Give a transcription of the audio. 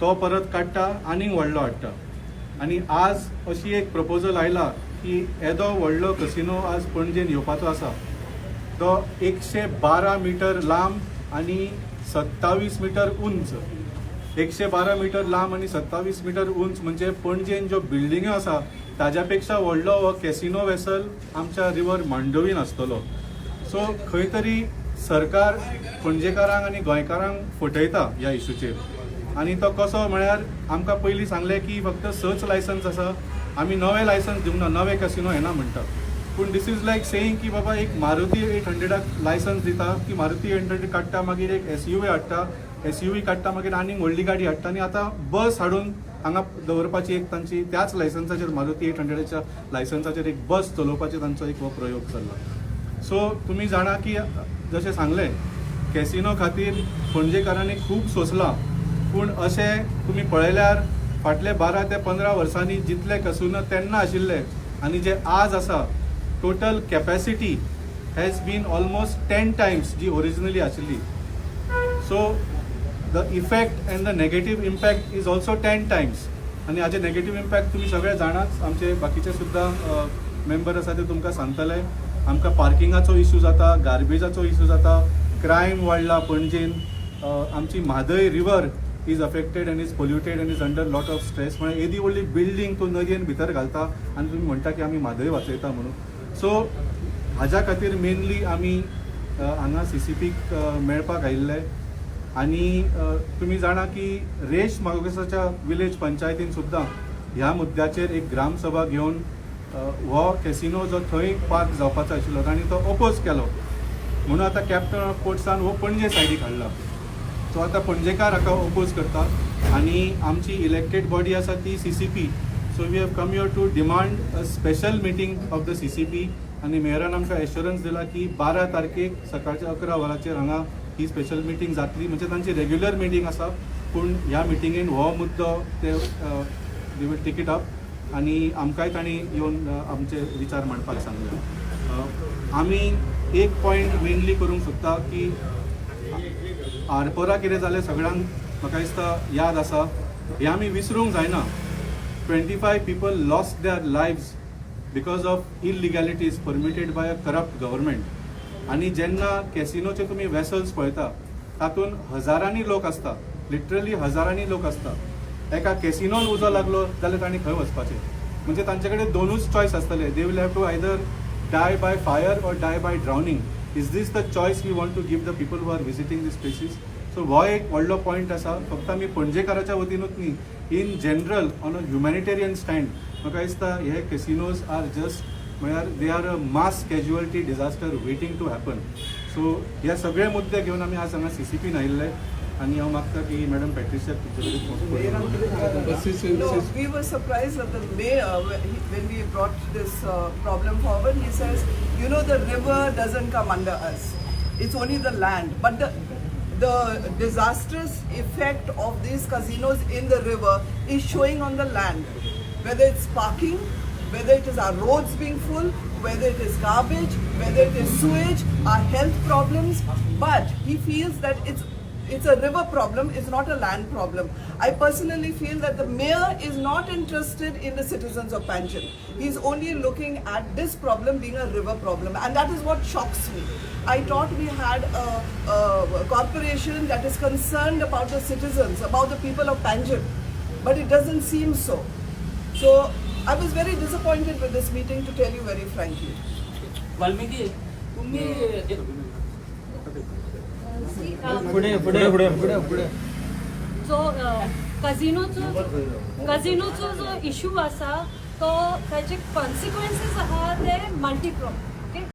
तो परत काडटा, आनीक व्हडलो हाडटा. आनी आज अशी एक प्रपोजल आयला की येदो व्हडलो कसिनो आज पणजेन येवपाचो आसा. तो 112 मिटर लांब आनी 27 मिटर उंच. 112 मिटर लांब आनी 27 मिटर उंच म्हणजे पणजेन ज्यो बिल्डिंग्यो आसा ताज्या पेक्षा व्हडलो हो कॅसिनो वेसल आमच्या रिवर मांडवीन आसतलो. सो खंय तरी सरकार पणजेकारांक आनी गोंयकारांक फटयता ह्या इशूचेर. आनी तो कसो म्हळ्यार, आमकां पयलीं सांगलें की फक्त सच लायसन्स आसा, आमी नवें लायसन्स दिवंक ना, नवें कॅसिनो येना म्हणटा. पूण this is like saying की बाबा, एक मारुती 800-आक लायसन्स दिता की मारुती 800 काडटा, मागीर एक एसयूवी हाडटा, एसयूवी काडटा, मागीर आनीक व्हडली गाडी हाडटा आनी आतां बस हाडून हांगा दवरपाची एक तांची, त्याच लायसन्साचेर, मारुती 800-च्या लायसन्साचेर एक बस चलोवपाची तांचो एक हो प्रयोग चल्ला. सो तुमी जाणा की जशें सांगलें, कॅसिनो खातीर पणजेकारांनी खूब सोंसलां. पूण अशें तुमी पळयल्यार फाटले 12 ते 15 वर्सांनी जितले कसिनो तेन्ना आशिल्ले आनी जे आज आसा, total capacity has been almost 10 times ji originally आशिल्ली. So the effect and the negative impact is also 10 times. आनी हाजे नेगेटीव इम्पॅक्ट तुमी सगळे जाणाच. आमचे बाकीचे सुद्दां मेंबर आसा, ते तुमकां सांगतले. आमकां पार्किंगाचो इशू जाता, गार्बेजाचो इशू जाता, क्रायम वाडला पणजेन. आमची Mhadei river is affected and is polluted and is under lot of stress. म्हळ्यार येदी व्हडली बिल्डींग तूं नदयेन भितर घालता आनी तुमी म्हणटा की आमी म्हादय वाचयता म्हणून. सो हाज्या खातीर मेनली आमी हांगा सीसीपीक मेळपाक आयिल्ले. आनी तुमी जाणा की रेश मागुसाच्या विलेज पंचायतीन सुद्दां ह्या मुद्द्याचेर एक ग्रामसभा घेवन हो कॅसिनो जो थंय पार्क जावपाचो आशिल्लो, तांणी तो ओपोज केलो. म्हणून आतां कॅप्टन ऑफ पोर्ट्सान हो पणजे सायडीक हाडला. सो आतां पणजेकार हाका ओपोज करता आनी आमची इलेक्टेड बॉडी आसा ती CCP. So we have come here to demand a special meeting of the CCP. आनी मेयरान आमकां एश्योरन्स दिला की 12 तारखेक सकाळच्या 11 वरांचेर हांगा ही स्पेशल मिटींग जातली. म्हणजे तांची रेग्युलर मिटींग आसा, पूण ह्या मिटिंगेन हो मुद्दो ते they will take it up. आनी आमकांय तांणी येवन आमचे विचार मांडपाक सांगले. आमी एक पॉयंट मेनली करूंक सोदता की आरपोरा कितें जालें, सगळ्यांक म्हाका दिसता याद आसा. हें आमी विसरूंक जायना. 25 people lost their lives because of illegalities permitted by a corrupt government. आनी जेन्ना कॅसिनोचे तुमी वेसल्स पळयता, तातूंत हजारांनी लोक आसता, लिटरली हजारांनी लोक आसता. एका कॅसिनोन उजो लागलो जाल्यार तांणी खंय वचपाचें? म्हणजे तांचे कडेन दोनूच चॉयस आसतले. They will have to either die by fire or die by drowning. Is this the choice we want to give the people who are visiting these places? So हो एक व्हडलो पॉयंट आसा. फक्त आमी पणजेकाराच्या वतीनूच न्ही, in general, on a humanitarian stand, म्हाका दिसता हे कॅसिनोज are just, म्हळ्यार they are a mass casualty disaster waiting to happen. So हे सगळे मुद्दे घेवन आमी आज हांगा सीसीपीन आयिल्ले आनी हांव मागता की मॅडम पॅट्रिशियाक तुमचे कडेन. No, we were surprised that the mayor, when we brought this problem forward, he says, "The river doesn't come under us. It's only the land." But the disastrous effect of these casinos in the river is showing on the land. Whether it's parking, whether it is our roads being full, whether it is garbage, whether it is sewage, our health problems. But he feels that it's a river problem, it's not a land problem. I personally feel that the mayor is not interested in the citizens of Panjim. He's only looking at this problem being a river problem, and that is what shocks me. I thought we had a corporation that is concerned about the citizens, about the people of Panjim, but it doesn't seem so. So I was very disappointed with this meeting, to tell you very frankly. Valmiki, तुम्ही See, पुढे पुढे पुढे पुढे पुढे. जो कझिनोचो जो issue आसा, तो ताचे कॉन्सिक्वेन्सीस आहा ते मल्टिप्ल